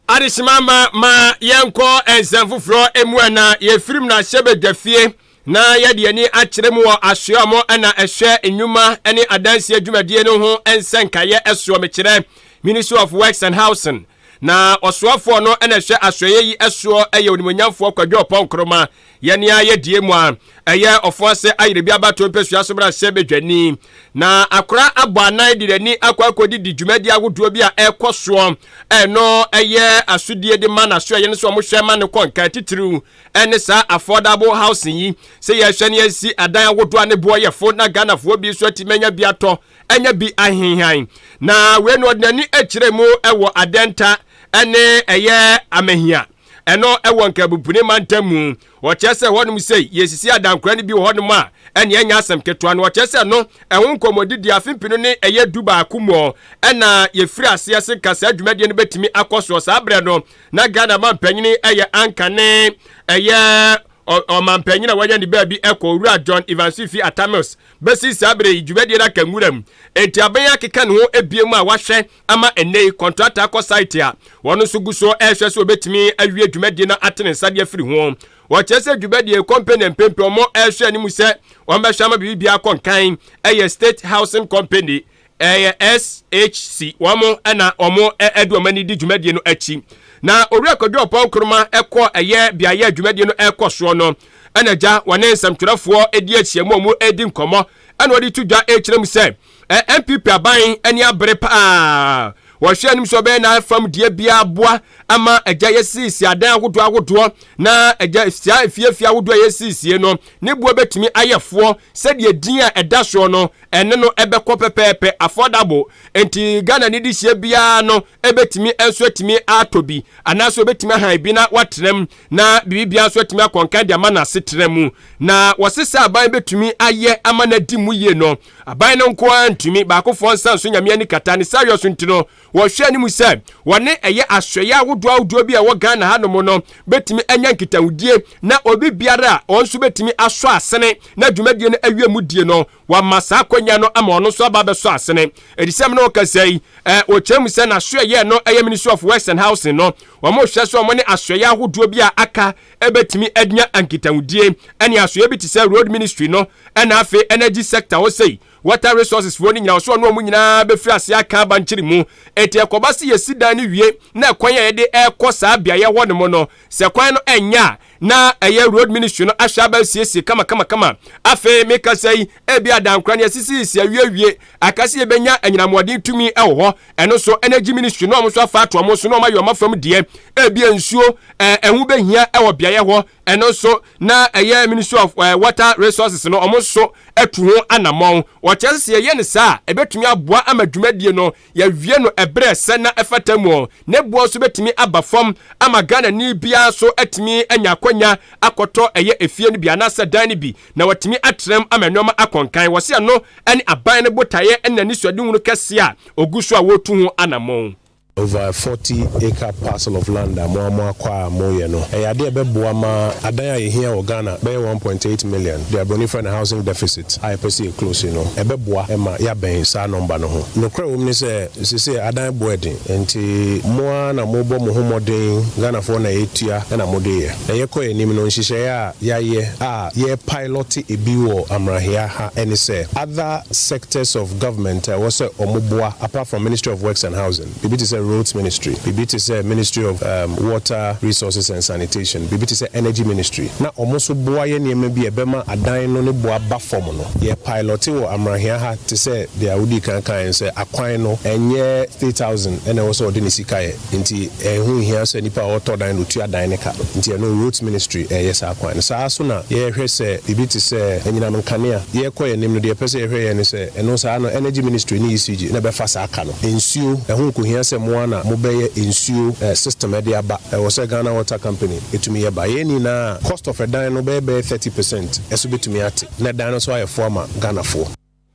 Adehyema ma ma yɛnkɔ nsɛm foforɔ mu. Ɛna yɛfirim na hyɛbadwa fie na yɛde ani akyerɛ mu wɔ asoa mo ɛna ɛhwɛ nnwuma ne adanseɛ dwumadie no ho nsɛnkaeɛ ɛsoɔ, mekyerɛ Ministry of Works and Housing, na ɔsoafoɔ no ɛna ɛhwɛ asoɛyɛ yi ɛsoɔ ɛyɛ onimonyamfoɔ Kwadwo Oppong Nkrumah. Yɛne ayɛ die mu a ɛyɛ ɔfo ase ayere bi abato mpɛsua so mmarahyɛ badwani na akora abɔ anan de n'ani akɔ akɔdidi dwumadi ahodoɔ bi a ɛrekɔ soɔ. Ɛno ɛyɛ asodie de ma n'asoɛyɛ no so ɔmo hwɛ ma no kɔ nka titiriw ɛne saa affordable housing yi sɛ yɛhwɛ ne yɛsi adan ahodoɔ a ne boɔ yɛ fo na Ghanafoɔ bi nso atumi anya bi atɔ, anya bi ahenhan. Na wei no ɔde n'ani akyerɛ mu ɛwɔ Adɛnta ɛne ɛyɛ Amahia, ɛno ɛwɔ Nkabupune mantam mu. Wɔkyerɛ sɛ hɔnom sɛ yɛsisi adankora no bi wɔ hɔnom a ɛne ɛnya asɛm ketewa no. Wɔkyerɛ sɛ no ɛho nkɔmmɔdidi afempino ne ɛyɛ 11 mu ɛna yɛfiri aseɛ se nka saa dwumadie no bɛtumi akɔ soɔ. Saa berɛ no na Ghana ma mpanyini ɛyɛ anka ne ɛyɛ ɔmampanyin a wɔanya ne baabi ɛkɔ, Owura John Evans Fiifi Atta Mills. Bɛsi saa berɛ yi dwumadie no aka nwura mu, enti abɛn akeka ne ho ebie mu a wahwɛ ama ɛnɛ yi contractor akɔ site a wɔn nso gu so ɛrehwɛ sɛ obɛtumi awie dwumadie no ate ne nsa de afiri ho. Wɔkyerɛ sɛ dwumadie company mpempem ɔmo ɛrehwɛ anim sɛ wɔn bɛhwɛ ama biribi akɔ nkan ɛyɛ State Housing Company, ɛyɛ SHC, wɔn ɛna wɔn ɛde wɔn ani di dwumadie no akyi. Na Owura Kwadwo Oppong Nkrumah ɛkɔ ɛyɛ beaeɛ dwumadie no ɛkɔ soɔ no, ɛna gya wɔne nsɛmtwerɛfoɔ edi ahyia mu a wɔn edi nkɔmɔ, ɛna wɔde to dwa ɛkyerɛ mu sɛ ɛ NPP aban ɛne abere paa wɔhwɛ anim sɛ ɔbɛyɛ n'afam deɛ biara boa ama agya yɛsiesie adan ahodoɔ ahodoɔ na agya sia efiefie ahodoɔ a yɛsiesie no ne boɔ bɛtumi ayɛ foɔ sɛdeɛ din a ɛda soɔ no ɛne no ɛbɛkɔ pɛpɛɛpɛ, affordable, nti Ghana ne de hyia biara no ɛbɛtumi nso atumi atɔ bi anaasɛ ɔbɛtumi ahan bi na watena mu na biribiara nso atumi akɔnkan de ama n'asetena mu. Na wɔsesa aban bɛtumi ayɛ ama no adi mu yie no, aban no nko ara ntumi baakofoɔ nsa nso Nyame ani kata ne saa yɛ so. Nti no wɔhwɛ anim sɛ wɔne ɛyɛ asɔeɛ ahodoɔ ahodoɔ bi a ɛwɔ Ghana hanom no bɛtumi anya nkitahodie na obi biara a ɔn nso bɛtumi asɔ asene na dwumadie no awie mu die no, wama saa akonnwa no ama ɔno nso aba abɛsɔ asene. Ɛdisɛm no wɔkasa yi wɔkyerɛ mu sɛ n'asoɛyɛ no ɛyɛ Ministry of Works and Housing no, wɔn hwɛ so wɔn ne asoɛyɛ ahodoɔ bi a aka ɛbɛtumi anya nkitahodie, ɛne asoɛyɛ bi te sɛ Road Ministry no, ɛna afei energy sector hɔ sei, water resources foɔ no nyinaa ɔso ɔno ɔmo nyinaa bɛfiri ase aka abankyere mu. Eti ɛkɔba se yɛsi dan no wie na ɛkwan a yɛde ɛrekɔ saa beaeɛ hɔ nom no, sɛ kwan no ɛnyɛ a, na ɛyɛ Road Ministry no ahyɛ aba siesie kama kama kama. Afei mekasa yi, ebi adankora no yɛsisisi awiewie aka sɛ yɛbɛnya anyinamoɔden tumi ɛwɔ hɔ. Ɛno so Energy Ministry na ɔmo nso afa ato ɔmo so na ɔmo ayɛ ɔmo afam deɛ. Ebi nsuo ɛho bɛhia ɛwɔ beaeɛ hɔ, ɛno nso na ɛyɛ Ministry of Water Resources no, ɔmo nso atu ho anammɔn. Wɔkyerɛ sɛ yɛyɛ no saa a, ɛbɛtumi aboa ama dwumadie no yɛwie no ɛberɛ sɛ na ɛfata mu, ne boɔ nso bɛtumi aba fam ama Ghana ni biara so atumi anya akwanya akɔtɔ ɛyɛ efie no bi anaasɛ dan no bi na watumi atrɛm ama nneɛma akɔnkan. Wɔsi ɛno ɛne aban no botaeɛ ɛna ne suadehunu kɛseɛ a ogu so a wɔretu ho anammɔn. Over a 40 acre parcel of land a mo a mo akɔ a moyɛ no, ɛyɛ adeɛ ɛbɛboa ma adan a yɛhia wɔ Ghana bɛyɛ 1.8 million deɛ aborɔni frɛ no housing deficit a yɛpɛ sɛ yɛ close no, ɛbɛboa ma yɛabɛn saa number no ho. Nokorɛ wɔ mu ne sɛ sese adan boɔ ɛden, nti mo ara na mobɔ mo ho mmɔden. Ghanafoɔ na yɛtua ɛna mode yɛ na yɛkɔ anim no. Nhyehyɛeɛ a yɛayɛ a yɛ pilot ebi wɔ Amrahia ha ɛne sɛ other sectors of government a ɛwɔ sɛ ɔmo boa apart from Ministry of Works and Housing, biribi te sɛ Roads Ministry, biribi te sɛ Ministry of Water Resources and Sanitation, biribi te sɛ Energy Ministry, na wɔn nso boa yɛ nneɛma bi a ɛbɛma adan no ne bo aba fam no. Yɛ pilɔte wɔ Amrahia ha te sɛ deɛ wodii kan kaeɛ no sɛ akwan no ɛnyɛ State Housing na ɛwɔ sɛ ɔde ne sika yɛ nti ɛho nhia sɛ nipa a ɔtɔ dan no ɔtua dan no ka nti ɛno Roads Ministry ɛreyɛ saa kwan no. Saa ara nso na yɛrehwɛ sɛ biribi te sɛ anyinam nkanea yɛrekɔ yɛn anim no deɛ yɛpɛ sɛ yɛhwɛ yɛ ne sɛ ɛno saa no Energy Ministry ne ECG na ɛbɛfa saa ka no. Nsuo, ɛho nkɔhia sɛ mo ara na mobɛyɛ nsuo system de aba, ɛwɔ sɛ Ghana Water Company tumi yɛ ba. Yɛn nyinaa a cost of ɛdan no bɛyɛ bɛyɛ 30 percent ɛso bɛtumi ate na ɛdan no nso ayɛ fo ama Ghanafoɔ.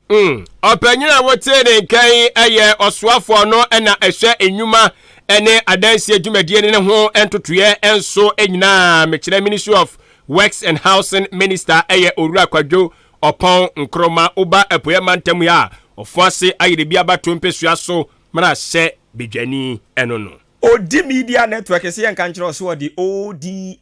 Ɔpanyin a wotee ne nka yi yɛ ɔsoafoɔ no na ɛhwɛ nnwuma ne adansie dwumadie no ne ho ntotoeɛ nso nyinaa, mekyerɛ Ministry of Works and Housing Minister, ɛyɛ Owura Kwadwo Ɔpɔn Nkroma. Woba Apueɛ mantam yi a, ɔfo ase ayere bi abato mpesua so mmarahyɛ badwani ɛno no. Odi Media Network sɛ yɛnka nkyerɛ wo sɛ wɔde ODI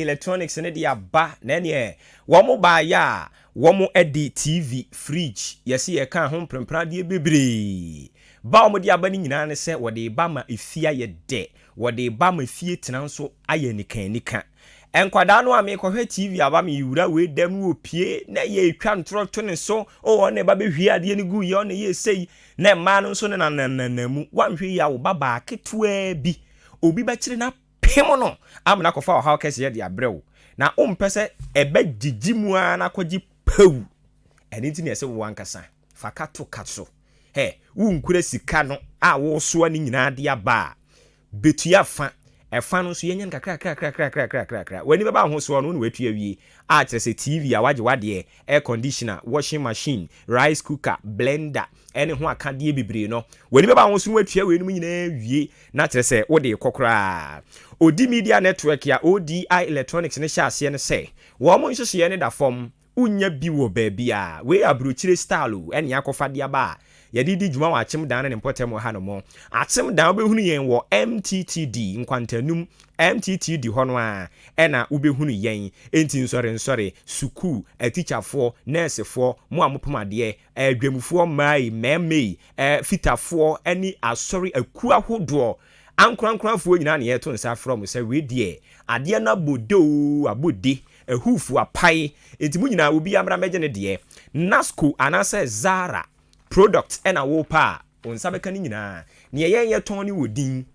Electronics no de aba, na ɛneɛ wɔn baayɛ a wɔn de TV, fridge, yɛse yɛka ho mprempradeɛ bebree ba. Wɔn de aba no nyinaa ne sɛ wɔde ba ma efie ayɛ dɛ, wɔde ba ma fie tena nso ayɛ nika. Nkwadaa no a mekɔhwɛ TV aba, mewura wei dɛm no, wɔpie na yɛtwa ntorɔ to ne so o, ɔne ba bɛhwie adeɛ no gu yɛ, ɔne yɛ sei, na mmaa no nso ne nananana mu. Wanhwɛ yi a, wo ba baa ketewaa bi, obi bɛkyere na pem no amena akɔfa ɔhaw kɛseɛ de abrɛ wo, na wompɛ sɛ ɛbɛgyegye mu ara na akɔgye pawu. Ɛno nti ne ɛsɛ wo ankasa fa ka to ka so ɛ, wonkura sika no a wosoa no nyinaa de aba a, bɛtua fa ɛfa no nso, yɛnyɛ no kakrakrakrakrakrakrakra. W'ani bɛba ho soɔ no, wo ne watua wie a, kyerɛ sɛ TV a wagye wadeɛ, air conditioner, washing machine, rice cooker, blender ɛne ho akadeɛ bebree no, w'ani bɛba ho so no, watua weinom nyinaa wie na kyerɛ sɛ wode kɔ koraa. Odi Media Network a ODI Electronics ne hyɛ aseɛ no sɛ wɔn mo nhyehyɛeɛ no da fam, wonya bi wɔ baabi a wei aburokyire style o, ɛne akɔfa de aba a yɛde di dwuma wɔ Akyem Dan ne ne mpɔtam wɔ ha nom. Akyem Dan, wobɛhunu yɛn wɔ MTTD nkwantanum, MTTD hɔ no a ɛna wobɛhunu yɛn. Enti nsɔre nsɔre, sukuu atikyafoɔ, nɛɛsefoɔ, mo a mopem adeɛ, adwamufoɔ, mmaa yi, mmarima yi, fitafoɔ ne asɔre akuo ahodoɔ, ankorankorafoɔ nyinaa ne yɛto nsa afrɛ mo sɛ wei deɛ adeɛ no abɔ de o, abɔ de ahufu apae, enti mo nyinaa obi amra mɛgye ne deɛ. Nasco anaasɛ Zara product ɛna wɔrepa a, wo nsa bɛka no nyinaa. Neɛ yɛn yɛtɔn ne wɔ din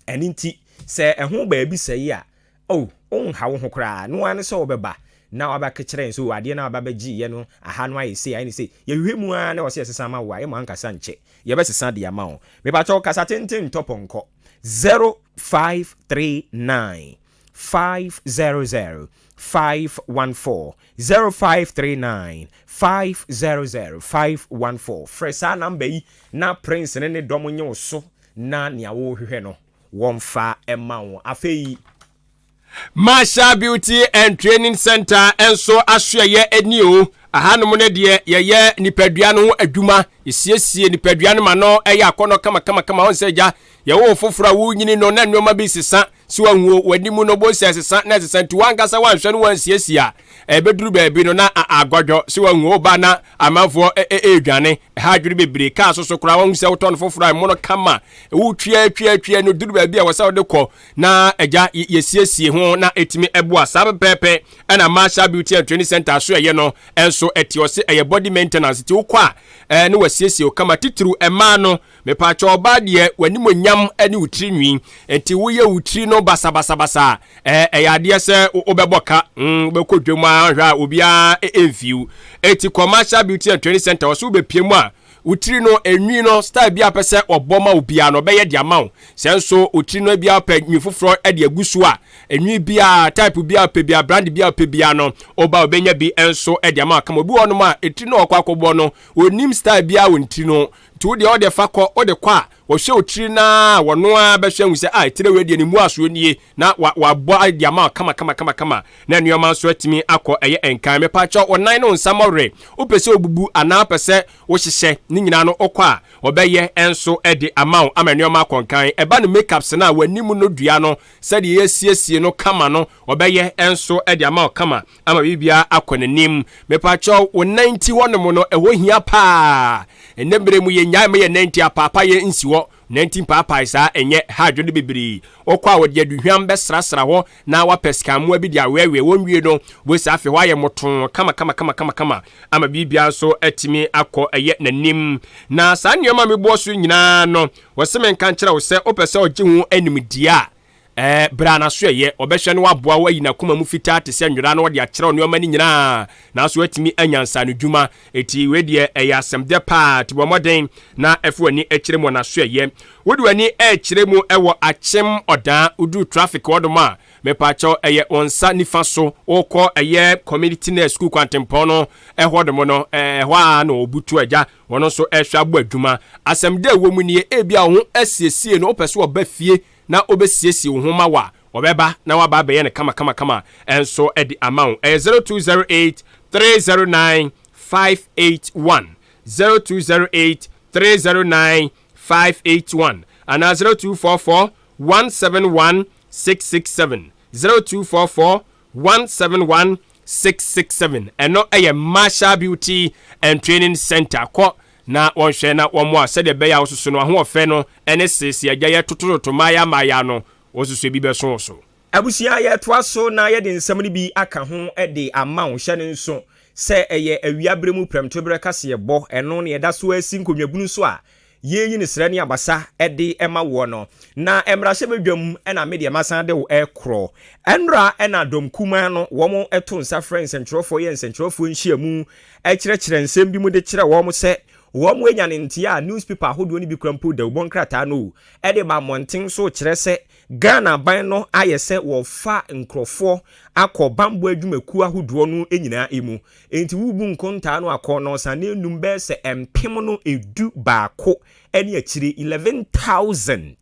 ɛno nti sɛ ɛho baabi sɛe a, oh, wonha wo ho koraa no ara ne sɛ wobɛba na wabɛkekyerɛ nso adeɛ no a waba bɛgyeeɛ no, aha no ayɛ sei, ayɛ ne sei. Yɛhwehwɛ mu ara na wɔ sɛ yɛsesa ma wo a, yɛma ankasa nkyɛ yɛbɛsesa de ama wo. Mepakyɛw, kasa tenten ntɔ pɔnkɔ. 0539 500 514, 0539 500 514. Frɛ saa number yi na Prince ne ne dɔm nye wo so na nea wɔrehwehwɛ no wɔmfa ma wo. Afei Marshall Beauty and Training Center nso asoɛyɛ ani o. Ahanom no deɛ, yɛyɛ nipadua no ho adwuma, yɛsiesie nipadua no ma no ɛyɛ akɔnɔ kamakamakama. Wɔn sɛ gya yɛwɔ foforɔ a wonyini no na nneɛma bi sesa so, ahuo w'anim no bo sɛ sesa na ɛsesa, nti wankasa wanhwɛ no wansiesie a, ɛbɛduru baabi no na agɔdwɔ sɛ wahuo ba na amanfoɔ ɛɛdwane. Ɛha adwene bebree kaa so so koraa. Wɔn sɛ wotɔ no foforɔ a, ɛmo no kama, wotwia twia twia no duru baabi a wɔsɛ wode kɔ na agya yɛsiesie ho na ɛtumi ɛboa saa pɛpɛɛpɛ. Ɛna Marshall Beauty and Training Center so ɛyɛ no ɛnso ɛte ɔse ɛyɛ body maintenance, nti wokɔ a ne wasiesie wo kama, titiriw ɛmaa no. Mepaakyɛ, ɔbaa deɛ w'animonyam ne wo tiri nwi, nti woyɛ wo tiri no basabasabasa a, ɛyɛ adeɛ sɛ wobɛbɔ ka, wobɛkɔ dwam a, hwɛ a obiara ɛmfiw. Eti kɔ Marshall Beauty and Training Center, ɔso wobɛpie mu a, wo tiri no enwi no style bi a pɛ sɛ ɔbɔ ma wo biara no, ɔbɛyɛ de ama wo. Sɛ nso wo tiri no bi a pɛ nwi foforɔ de agu so a, enwi biara, type bi a pɛ biara, brand bi a pɛ biara no, ɔba ɔbɛnya bi nso de ama wo kama. Obi wɔ hɔnom a etiri no ɔkɔ akɔbɔ no, onim style biara wɔ ne tiri no, nti wo deɛ ɔde fa kɔ, wode kɔ a, wɔhwɛ wo tiri naa, wɔno ara bɛhwɛ hu sɛ a etire wei deɛ ne mu asoɔ nie, na wabɔ de ama wo kama kama kama kama na nneɛma nso atumi akɔ ɛyɛ nkan. Mepakyɛw, wo nan ne wo nsa mmɔwerɛ, wopɛ sɛ obubu anaa wopɛ sɛ wohyehyɛ ne nyinaa no, wokɔ a wɔbɛyɛ nso de ama wo ama nneɛma akɔ nkan. Ɛba no makeups no a, w'anim no dua no sɛdeɛ yɛasiesie no kama no, wɔbɛyɛ nso de ama wo kama ama biribiara akɔ n'anim. Mepakyɛw, wo nan ti hɔnom no, ɛhɔ hia paa. Ɛnnɛ mmerɛ mu yɛnyae ma yɛn nan ti apaapa yɛn nsi hɔ. Nanti mpaapae saa ɛnyɛ ha adwene bebree. Wokɔ a wɔde aduhwam bɛsrasra hɔ na wapɛ sikammoa bi de aweɛweɛ wɔn wie no, wobɛsi afei hɔ ayɛ motoo kama kama kama kama kama ama biribiara nso atumi akɔ ɛyɛ n'anim. Na saa nneɛma a meboɔ so nyinaa no, wɔse menka nkyerɛ wo sɛ wopɛ sɛ ɔgye ho animdeɛ a, Ɛɛ, bere a n'aso yɛ, ɔbɛhwɛ na waboa wo ayi n'akoma mu fitaa te sɛ nwera na ɔde akyerɛw nneɛma no nyinaa, nanso watumi anya nsaanodwuma. Enti wei deɛ, ɛyɛ asɛm dɛ paa. Enti bɔ mmɔden na fa w'ani kyerɛ mu wɔ n'aso yɛ. Wode w'ani rekyerɛ mu wɔ Akyem Ɔdaa, woduru traffic hɔnom a, mepaakyɛw, ɛyɛ wo nsa nifa so, wokɔ ɛyɛ Community Nurse Sukuu kwantempɔn no hɔnom no, ɛhɔ ara na wɔbutu agya. Wɔn nso rehwɛ abɔ adwuma. Asɛm dɛ ɛwɔ mu nie, ebia wo ho asiesie no, wopɛ sɛ ɔba fie na obesiesie wo ho ma wo a, ɔbɛba na waba abɛyɛ no kamakamakama nso de ama wo. Ɛyɛ 0208 309 581, 0208 309 581 anaa 0244 171 667, 0244 171 667. Ɛno yɛ Marshall Beauty and Training Center. Kɔ na wɔnhwɛ na wɔmmoa sɛdeɛ ɛbɛyɛ a wososo no ahoɔfɛ no ne seesei agya yɛ totototo mmaaya mmaaya no wososo ebi bɛso wo so. Abusua, yɛtoa so na yɛde nsɛm no bi aka ho de ama wo. Hyɛ no nso sɛ ɛyɛ awia berɛ mu prɛmtoberɛ kaseɛbɔ. Ɛno na yɛda so ara si nkonnwabunu so a Yei ne srɛ ne abasa de ma woɔ no. Na mmarahyɛbadwam na me deɛ masan de wo rekorɔ. Ɛnnora na dɔm kumaa no wɔn to nsa frɛ nsɛntwerɛfoɔ yɛ nsɛntwerɛfoɔ nhyiamu kyerɛkyerɛ nsɛm bi mu de kyerɛ wɔn sɛ wɔn anya ne nteɛ a newspaper ahodoɔ no bi kura mpo dawubɔ nkrataa no de ba mmɔnten so kyerɛ sɛ Ghana aban no ayɛ sɛ wɔrefa nkurɔfoɔ akɔ bammɔ adwumakuo ahodoɔ no nyinaa mu. Enti worebu nkontaa no akɔ nnɔɔsa nnum bɛyɛ sɛ mpem no 11 ne akyire, 11,000.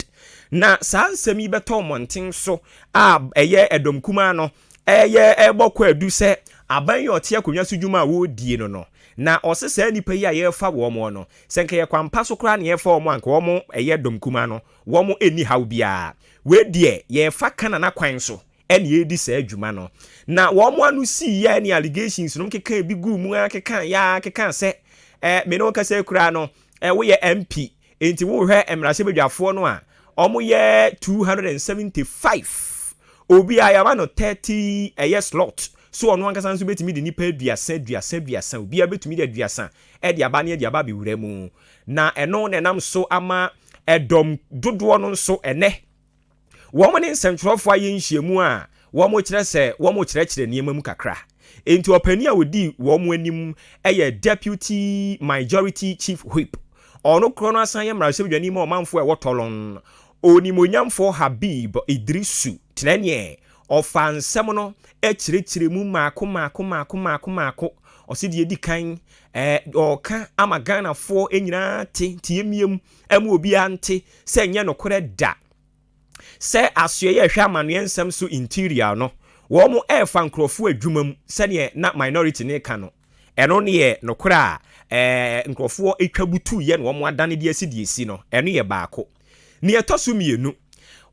Na saa nsɛm yi bɛtɔ mmɔnten so a ɛyɛ ɛdɔm kumaa no ɛyɛ ɛrebɔ kwaadu sɛ aban yi a ɔte akonnwa so dwuma a wɔredie no no. Na ɔse saa nnipa yi a yɛrefa wɔn no, sɛ nka yɛ kwampa so koraa na yɛrefa wɔn a nka wɔn ɛyɛ dɔm kumaa no Wɔn nni haw biara. Wei deɛ yɛrefa Canaan akwan so na yɛredi saa dwuma no. Na wɔn ano sii yɛ ne allegations nom kekaa bi guu mu ara kekaa yɛ ara kekaa sɛ eh, me ne wo kasa yi koraa no eh, woyɛ MP enti wohwɛ mmarahyɛbadwafoɔ no a wɔyɛ 275 obiara yɛama no 30 ɛyɛ slot so ɔno ankasa nso bɛtumi de nnipa aduasa aduasa aduasa obiara bɛtumi de aduasa de aba ne de aba abɛwura mu. Na ɛno na ɛnam so ama ɛdɔm dodoɔ no nso ɛnɛ wɔn ne nsɛntwerɛfoɔ ayɛ nhyiamu a wɔkyerɛ sɛ wɔkyerɛkyerɛ nneɛma mu kakra. Enti ɔpanin a ɔdi wɔn anim yɛ Deputy Majority Chief Whip. Ɔno korɔ no asan yɛ mmarahyɛbadwani ma ɔmanfoɔ a ɛwɔ Tolon, Onimuonyamfoɔ Habib Iddrisu Tenɛneɛ. Ɔfaa nsɛm no kyerɛkyerɛ mu mmaako mmaako mmaako mmaako mmaako. Ɔse deɛ ɛdi kan, ɛɛ ɔreka ama Ghanafoɔ nyinaa te, nti yɛmmie mu ma obiara nte sɛ ɛnyɛ nokorɛ da sɛ asoɛeɛ a ɛhwɛ amaneɛ nsɛm so interior no, wɔn ɛrefa nkorɔfoɔ adwuma mu sɛdeɛ na minority no reka no. Ɛno no yɛ nokorɛ a ɛɛ nkorɔfoɔ twa butuiɛ na wɔn adane de asi deɛ ɛsi no, ɛno yɛ baako. Nea ɛtɔ so mmienu,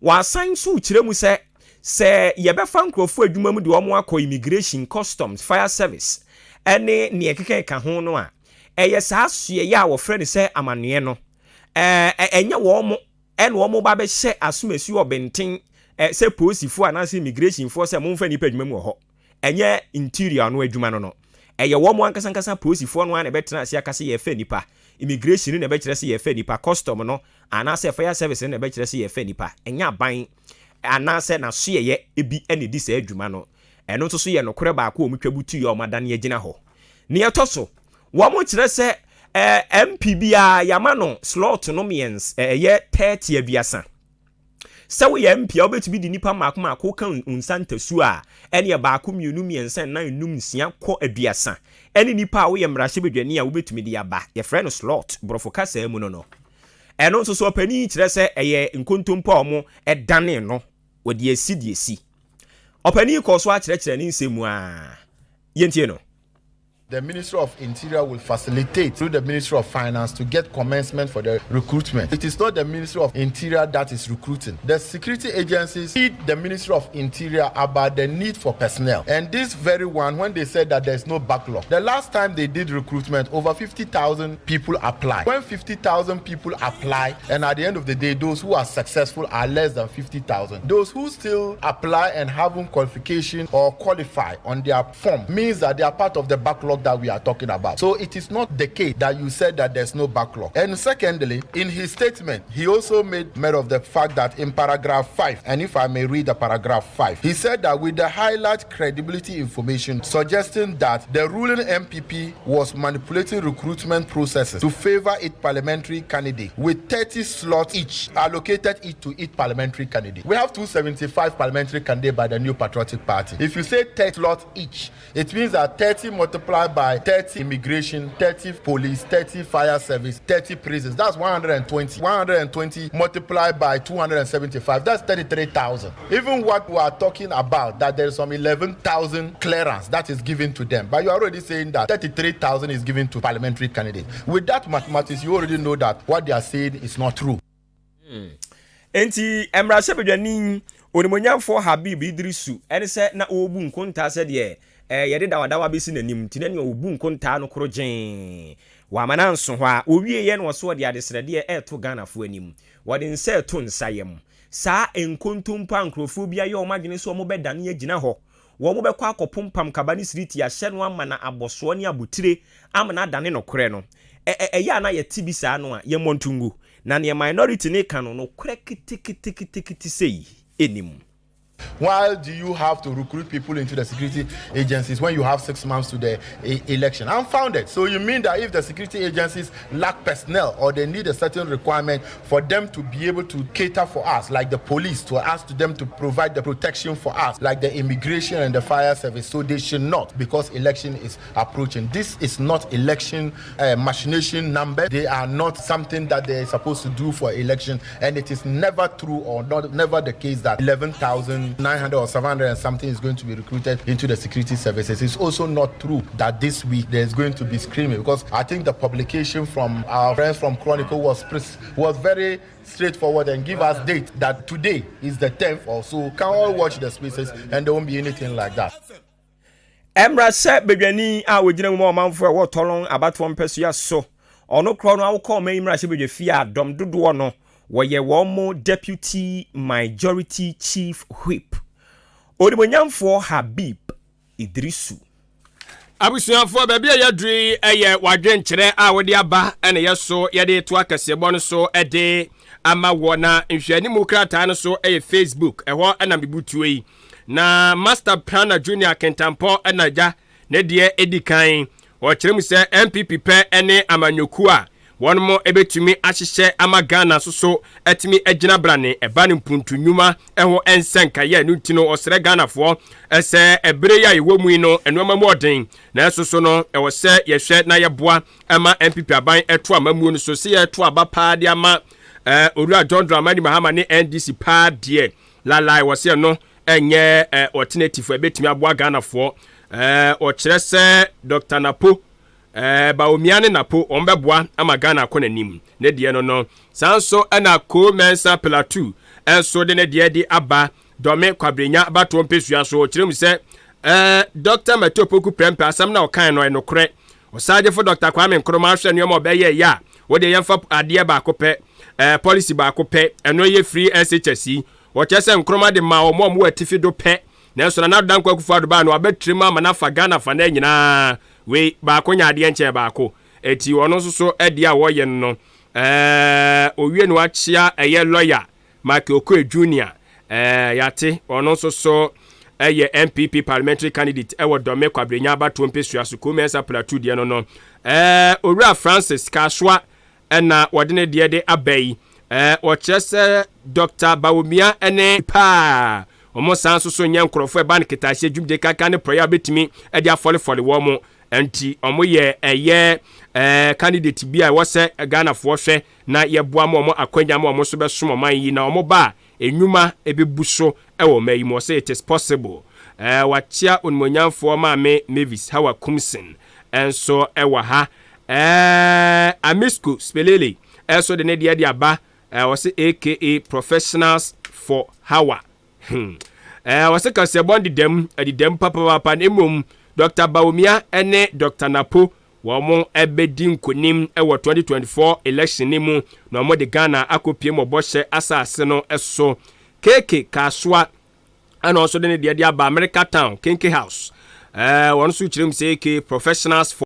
wɔasan nso rekyerɛ mu sɛ, sɛ yɛbɛfa nkurɔfoɔ adwuma mu de wɔn akɔ immigration, customs, fire service, ne nea ɛkeka ho no a, ɛyɛ saa soɛeɛ a wɔfrɛ no sɛ amanneɛ no. Ɛnyɛ wɔn na wɔba bɛhyɛ asomasi ɔbɛnten sɛ polisifoɔ anaasɛ immigrationfoɔ sɛ momfa nnipa adwuma mu wɔ hɔ. Ɛnyɛ interior no adwuma no no. Ɛyɛ wɔn ankasa ankasa polisifoɔ no ara na ɛbɛtena ase aka sɛ yɛrefa nnipa. Immigration no na ɛbɛkyerɛ sɛ yɛrefa nnipa, custom no anaasɛ fire service no na ɛbɛkyerɛ sɛ yɛrefa nnipa. Ɛnyɛ aban anaasɛ n'asoɛeɛ bi na ɛdi saa dwuma no. Ɛno nso so yɛ nokorɛ baako a wɔtwa butuiɛ a wɔadane agyina hɔ. Nea ɛtɔ so, wɔkyerɛ sɛ MP biara yɛama no slot no mmiɛnsa, ɛyɛ 30, aduasa. Sɛ woyɛ MP a, wobɛtumi de nnipa mmaako mmaako woka wo nsa ntasuo a, ɛneɛ baako, mmienu, mmiɛnsa, nnan, nnum, nsia kɔ aduasa. Ɛne nnipa a woyɛ mmarahyɛbadwani a wobɛtumi de aba. Yɛfrɛ no slot, borɔfo kasaa mu no no. Ɛno nso so ɔpanin yi kyerɛ sɛ ɛyɛ nkontompo a wɔdanee no, wɔde asi deɛ asi. Ɔpanin yi kɔɔ so ara kyerɛkyerɛɛ ne nsɛm mu ara. Yɛntie no. The Ministry of Interior will facilitate through the Ministry of Finance to get commencement for the recruitment. It is not the Ministry of Interior that is recruiting. The security agencies need the Ministry of Interior about the need for personnel. And this very one, when they said that there's no backlog, the last time they did recruitment, over 50,000 people applied. When 50,000 people apply, and at the end of the day, those who are successful are less than 50,000. Those who still apply and haven't qualification or qualify on their form means that they are part of the backlog that we are talking about. So it is not the case that you said that there's no backlog. And secondly, in his statement, he also made mention of the fact that in paragraph 5, and if I may read the paragraph 5, he said that with the highlight credibility information suggesting that the ruling NPP was manipulating recruitment processes to favor its parliamentary candidate with 30 slots each allocated each to each parliamentary candidate. We have 275 parliamentary candidates by the New Patriotic Party. If you say 30 slots each, it means that 30 multiplied by 30 immigration, 30 police, 30 fire service, 30 prisons. That's 120. 120 multiplied by 275. That's 33,000. Even what we are talking about, that there is some 11,000 clearance that is given to them. But you're already saying that 33,000 is given to parliamentary candidates. With that mathematics, you already know that what they are saying is not true. Enti mmarahyɛbadwani onimonyamfoɔ Habib Idrisu ɛne sɛ na ɔrebu nkontaa sɛdeɛ ɛɛ yɛde dawadawa bɛsi n'anim nti na nea ɔbu nkontaa no koro gyee wama no anso hɔ a owie yɛ no ɔso ɔde adesrɛdeɛ ɛɛto Ghanafoɔ anim wɔde nsa ɛto nsa yam saa nkontompo a nkurɔfoɔ bi ayɛ wɔn adwene sɛ wɔn bɛdane agyina hɔ wɔn bɛkɔ akɔpompam kaba ne siriti ahyɛ no ama na abɔsoɔ ne abotire ama na adane nokorɛ no ɛyɛ a na yɛte bi saa no a yɛmmɔ ntongu na nea minority ne ka no nokorɛ keteketekete sei ɛnim. Why do you have to recruit people into the security agencies when you have 6 months to the election? Unfounded. So you mean that if the security agencies lack personnel or they need a certain requirement for them to be able to cater for us, like the police, to ask to them to provide the protection for us, like the immigration and the fire service, so they should not because election is approaching. This is not election machination number. They are not something that they are supposed to do for election, and it is never true or not never the case that 11,900 or 700 and something is going to be recruited into the security services. It's also not true that this week there's going to be screaming because I think the publication from our friends from Chronicle was very straightforward and give us date that today is the 10th or so. Can all watch the spaces and there won't be anything like that. Mmarahyɛ badwani a wɔgyina mu ma ɔmanfoɔ a ɛwɔ Tolon abatoɔ mpɛsoa so ɔno korɔ no awokɔ ɔman yi mmarahyɛ badwa fie a dɔm dodoɔ no wɔyɛ wɔn mo deputy majority chief whip onimonyamfoɔ Habib Idrisu. Abusuafoɔ, baabi a yɛduru yi yɛ wadwenkyerɛ a wɔde aba ɛna yɛ so yɛde to akɛseɛbɔ no so de ama wɔ na nhwɛanimu krataa no so yɛ Facebook ɛhɔ ɛna bibutuo yi na Master Planner Junior Kentampɔ ɛna gya ne deɛ ɛdi kan wɔkyerɛ mu sɛ NPP pɛ ne amanyɔkuo a wɔn mo bɛtumi ahyehyɛ ama Ghana nso so atumi agyina brane ɛba ne mpuntu nnwuma ɛho nsɛnkaeɛ no nti no ɔsrɛ Ghanafoɔ ɛsɛ ɛbere yi a yɛwɔ mu yi no nneɛma mu ɔden nanso so no ɛwɔ sɛ yɛhwɛ na yɛboa ɛma NPP aban ɛto amamuo no so sɛ yɛto aba paa de ama ɛɛ Owura John Dramani Mahama ne NDC paa deɛ lalai wɔ sɛ no ɛnyɛ ɛɛ alternative ɛbɛtumi aboa Ghanafoɔ. Ɔkyerɛ sɛ Dr Napo Bawumia ne Napo wɔn bɛboa ama Ghana akɔ n'anim ne deɛ no saa nso ɛna ko Mɛnsa Pilatu ɛnso de ne deɛ de aba Dɔme Kwabrenya abatoɔ mpɛsua so. Ɔkyerɛ mu sɛ Dr Matthew Opoku Prɛmpɛ asɛm na ɔkan no ɛnokorɛ. Ɔsagyefo Dr Kwame Nkrumah ahwɛ nneɛma ɔbɛyɛ yɛ a wɔde yɛmfa adeɛ baako pɛ, policy baako pɛ, ɛno yɛ free SHS yi. Wɔkyerɛ sɛ Nkrumah de ma wɔn a wɔwɔ atifi do pɛ nanso Nana Dankwa Akufo Addo baa no wabɛtire mu ama nafa Ghana fa na nyinaa wei baako nya adeɛ nkyɛn baako eti ɔno nso so ɛdeɛ a wɔyɛ no owie no akyea ɛyɛ lawyer Michael Okoe Junior. Yate ɔno nso so ɛyɛ NPP parliamentary candidate ɛwɔ Dɔme Kwabrenya abatoɔ mpɛsua so Komɛnsa Plateau deɛ no Owura Francis Kasoa ɛna wɔde ne deɛ de aba yi. Wɔkyerɛ sɛ Dr Bawumia ɛne paa wɔn san nso so nyɛ nkurɔfoɔ ɛba no ketahyɛ dwumde kaka ne prɔyɛ a bɛtumi ɛde afɔlefɔle wɔn mo nti wɔn yɛ ɛyɛ candidate bi a ɛwɔ sɛ Ghanafoɔ hwɛ na yɛboa ma wɔn akwanya ma wɔn nso bɛsom ɔman yi na wɔn ba a enwuma ebebu so ɛwɔ ɔman yi mu. Ɔsɛ it is possible. Wakyia onimonyamfoɔ Maame Mavis Hawa Kumsin. nso wɔ ha. Ɛɛ Amisco Spelele ɛso de ne deɛ de aba. Wɔsɛ aka Professionals for Hawa. Wɔsɛ kaseɛbɔ dedam adidam papapapa, na mmom Dr Bawumia ne Dr Napo wɔn bɛdi nkonim wɔ 2024 election ne mu na wɔn de Ghana akɔpie mu ɔbɔhyɛ asase no so. Keke Kasoa ɛna ɔnso de ne deɛ de aba, America Town Kenke House. Wɔn nso kyerɛ mu sɛ aka Professionals for